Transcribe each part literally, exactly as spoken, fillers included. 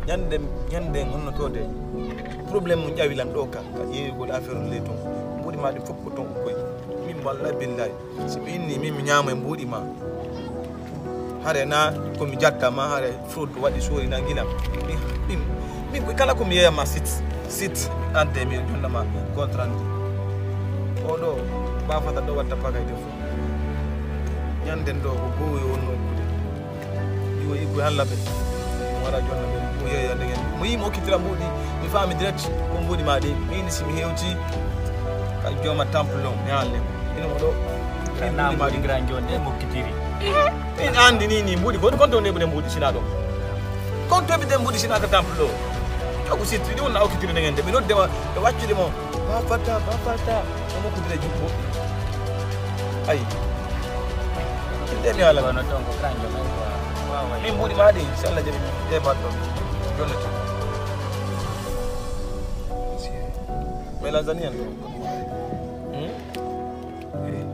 Ñande, ñande honno to de. Problème mo ƴawi lan ɗo ka, ka ƴeewugol affaire on ley ton. Mbuuɗi ma ɗin fof ko ton ukkoy. Min walla billahi. Si mi inni, min mi ñaama e mbuuɗi ma. Hare na ko mi jatta ma, hare fraude waɗi sori na gila. Min, min, min ko kala ko mi yeya ma sit, sit, adde mi jonna ma compte rendu. O ɗo, ba fata ɗo watta pagay de fof. Ñanden ɗo ko gowi wonno ukkude. Iwo iggu halla ɓe. Wara jonna ɓe. Mo yeya ndegen. Mo yi mo okkitira mbuuɗi. Mi faami direct. Ko mbuuɗi ma ɗi. Mi ini si mi hewti. Ka jooma temple on. Mi haalle. Ina mo ɗo. Kana mbuuɗi grand jonde mo okkitiri. Min andi ni ni mbuuɗi. Ko kon to neɓude mbuuɗi sina ɗo. Kon to ɓiɗen mbuuɗi sina ka temple ɗo. Jogu sitti ɗi wonna okkitiri ndegen de. Mi nodde ma. E waccude mo. Ba fata, ba fata. Ko mo kudire jubbo. Ayi. Nde mi ala. Kono ton ko kanjo men ko wawa. Min mbuuɗi ma ɗi, si Allah jaɓi mi, ɗe baɗɗo. Jonne to. Mélanzani en. Hmm? Eh,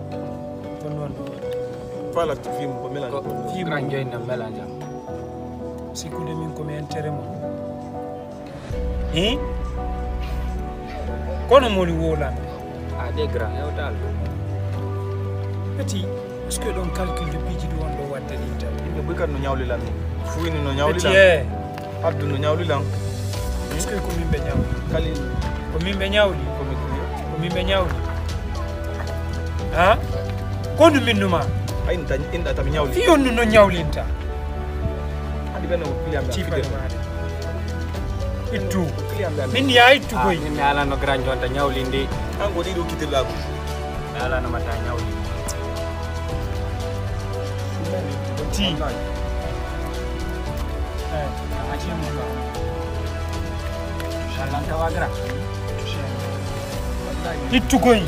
ko noon ɗo. Fala film ko mélange. Ko film. Kanjo en mélange. Sikkude min ko mi intérêt mo. Hi? Kono moni wolanɓe. Ah, des grands, hewtal. Petit, est-ce que ɗon calcul de piiji ɗi won ɗo wadde ɗin tan? Yimɓe buy kadi no ñawlilan. Fuyni no ñawlilan. Petit, eh. Abdou no ñawlilan. Est-ce que ko min ɓe ñawli? Kali. Ko min ɓe ñawli? Ko min ɓe ñawli. Ha? Ko ɗum min numa? Ay, inta, inta tami ñawli. Fi on no ñawlinta. Andi ɓe no client ɓe. Ci fade maɗa. Ittu. Min ya ittu koy. Min mi alano grand jonta ñawlinde. An ko ɗiɗo kitirɗa ko. Mi alano mata ñawli. Ti. Eh, a ci mo ka. Shalan kawagra. Ittu koy.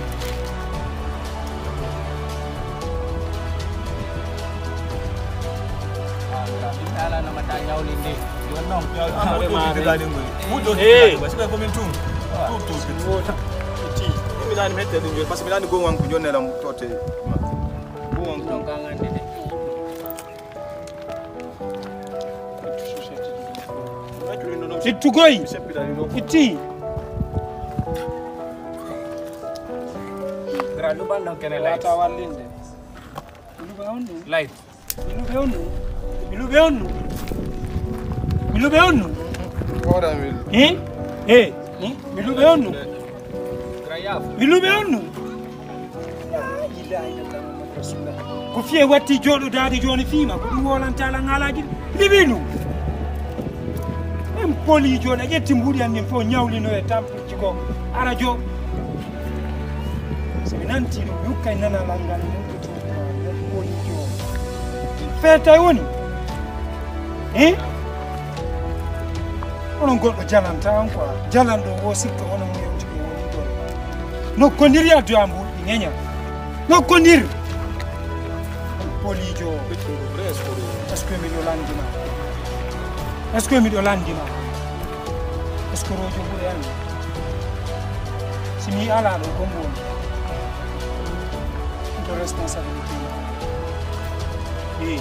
Ittu koy. Itti. Wata wallinde. Live. Mi luɓe on nu. Mi luɓe on nu. Mi luɓe on nu. Hoore am wel. Hi? He? Hi? Mi luɓe on nu. Mi luɓe on nu. Ko fiye watti jooɗodaade jooni fiima ko ɗum wolanta ala ŋaalaaji liɓi ɗum. En poli jooni a ƴetti mbuuɗi an nin fof ñawlino e tampuji ko ara jo. So mi nanti ɗum mi ukkay nanalal ngal. Feetay woni. Hi? Onon goɗɗo jalanta on quoi. Jalanɗo o sikka onon mo yewti ko woni ɗon. Nokkondir yaddu am mbuɗi ŋeña. Nokkondir. Polijo. Est-ce que miɗo landima? Est-ce que miɗo landima? Est-ce que rojo ɓuri an? Si mi ala ɗo, ko mbo woni? Honto responsabilité ma? Eh,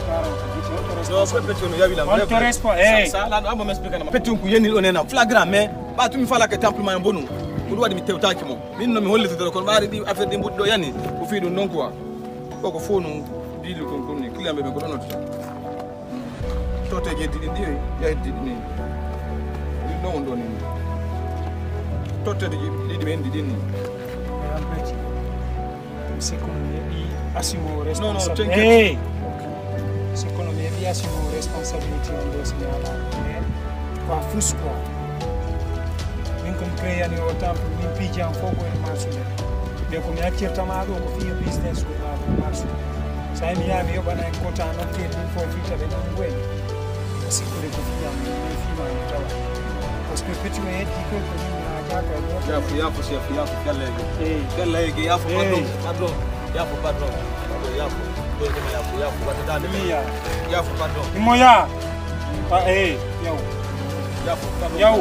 parent ko honto responsabilité? Honto respo-, eh. Sa, sa ala ɗo, amba mi explique nama. Petit on ko yenni ɗo nena flagrant, mais ɓa tumi fala ke temple ma bonu. Ko ɗum waɗi mi tewtaki mo. Min no mi hollitotoo kono ɓaari ɗi affaire ɗi mbuɗi ɗo yani. Ko fii ɗum non quoi. Ko ko fof non biili kon kon ni client ɓe ɓe ko ɗon noddata. Totteeje ɗiɗi ɗi, yahdi ɗiɗi ni. Ɗiɗi non won ɗo ni. Totteeje ɗiɗi ɓe ɗiɗi ni. Madame Petit, mi sikku no mi heɓi assumo. Non, non, responsable. T'inquiète. Hey! Mi sikku no mi heɓi assumo responsabilité on ɗo si mi alaa. Mais quoi fous quoi. Min ko mi créé yani o temple, min piiji am fof ko e marché. Mais ko mi accirta ma ɗo ko fii business ko ma ko marché. Sa mi yaa mi yoɓana en kota nokkeli ɗin fof fii taɓe ɗon goy. Ko sikkude ko fii am mi fii ma mi tawa. Parce que petit o heddi ko ko min mi haajaka e ɗo. Yaafo, yaafo, chef, yaafo, fellege. Eh. Fellege, yaafo, eh. Pardon, pardon. Yaafo, pardon. Pardon, yaafo. Ɗo ko yaafo, yaafo. Wattata nde. Mi yaa. Yaafo, pardon. Imo yaa. Ah, eh, yaw. Yaafo, pardon. Yaw.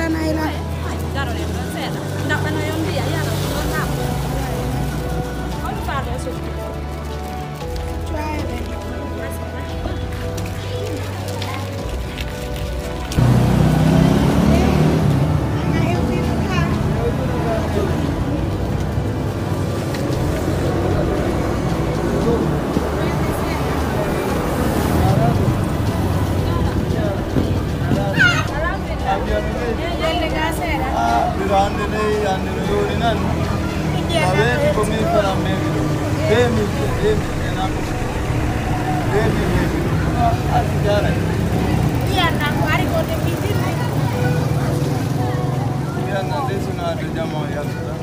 Nayla. Ay, ay, daroɗen ɗon seeɗa. Ndaɓɓanoyon ndiyam, yaron ɗon naam. On faalo e sukki. Ah, mbiɗo anndi dey, anndi no yoori nan. A weeti ko min fela mewi ɗo. Be min, be min, ena ko. Be min, be min. Ah, a si jaara. Mbiyan nan ko ari ko de min din. Mbiyan nan dey suna de jama o yalta.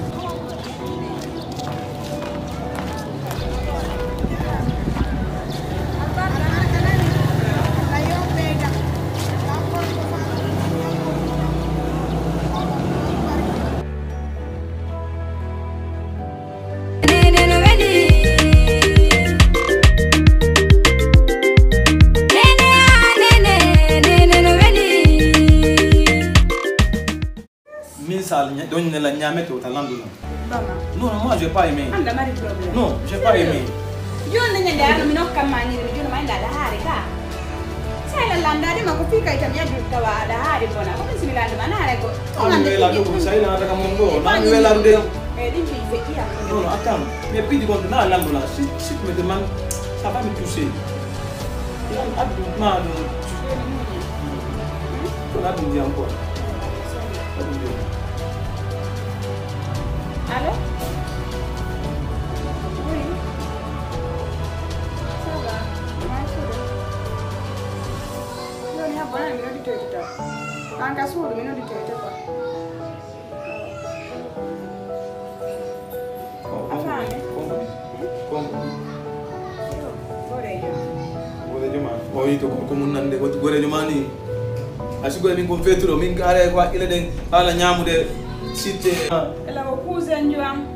Min sal, don ne la nyame to talandu. Bama. Non, non, moi j'ai pas aimé. Anda mari problème. Non, j'ai pas aimé. Joni ne nyande ano mino kamma nyiri mi joni ma inda da hari ka. Sai la landa de ma ko fika ita mi adu tawa da hari bona. Ko min simi landa ma na hari ko. Non, mais la do sai la da kamongo. Non, mais la de. Eh, din bi fe iya. Non, non, attends. Mais puis du coup na lando la. Si si tu me demandes, ça va me toucher. Lan addu ma ɗum. Ɗum addu ndiyam quoi. Addu ndiyam. Allô? Oui. Ça va. Maa ngi suudu. Joni ha bona mi noddi toytita. An ka suudu mi noddi toytita quoi. A faami? Konko ni? Konko ni? Goreejo ma. O wi to gorko mum nande, wati goreejo ma ni. A sigoye min kon fetuɗo, min kaare ko haqqille ɗen, haala ñaamude sitte. Ela ko cousin jo am.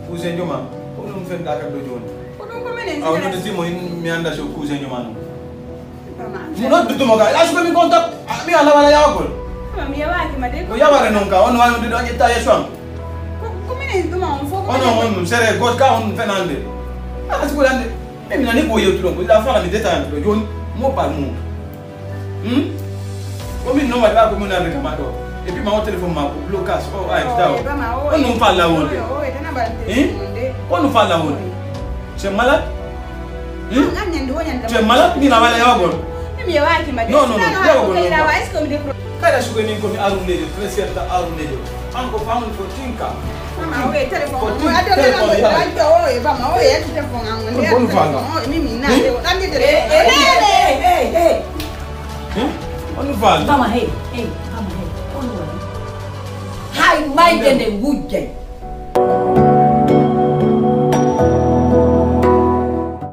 Cousin jo ma? Ko ɗum fenɗa kadi ɗo jooni? Ko ɗum ko minen. Aw, nodde timo, mi annda so cousin jo ma non. Mo noddutumo ka, est-ce que mi contact? Ah, mi ala wala yawagol. Mi yawaaki ma de. Ko yaware non ka, on wawi noddude on ƴetta yeeso am. Ko, ko minen ɗum on fof. On on on sere got ka on fenande. Ala sigo dande. E mi nani ko yewtuɗon ko ila fala mi détail ɗo joni mo par mo. Hmm? Ko min non waɗa ko mun arde kama ɗo. Et puis ma o téléphone ma ko blocage o ay taw. On non falla wonde. Hein? On non falla wonde. C'est malade? Hmm? Tu es malade? Ni na wala yawagol. Non, non, non, yawagol non. Kala sugo min ko mi arun lejo, très certain arun lejo. An ko famun ko tinka. Mama, o ye téléphone. Ko tin téléphone ya. Ko bonu fanga. Hmm? On fanga. Mama, hey, hey, mama, hey. On wani. Hay may dende wujjay.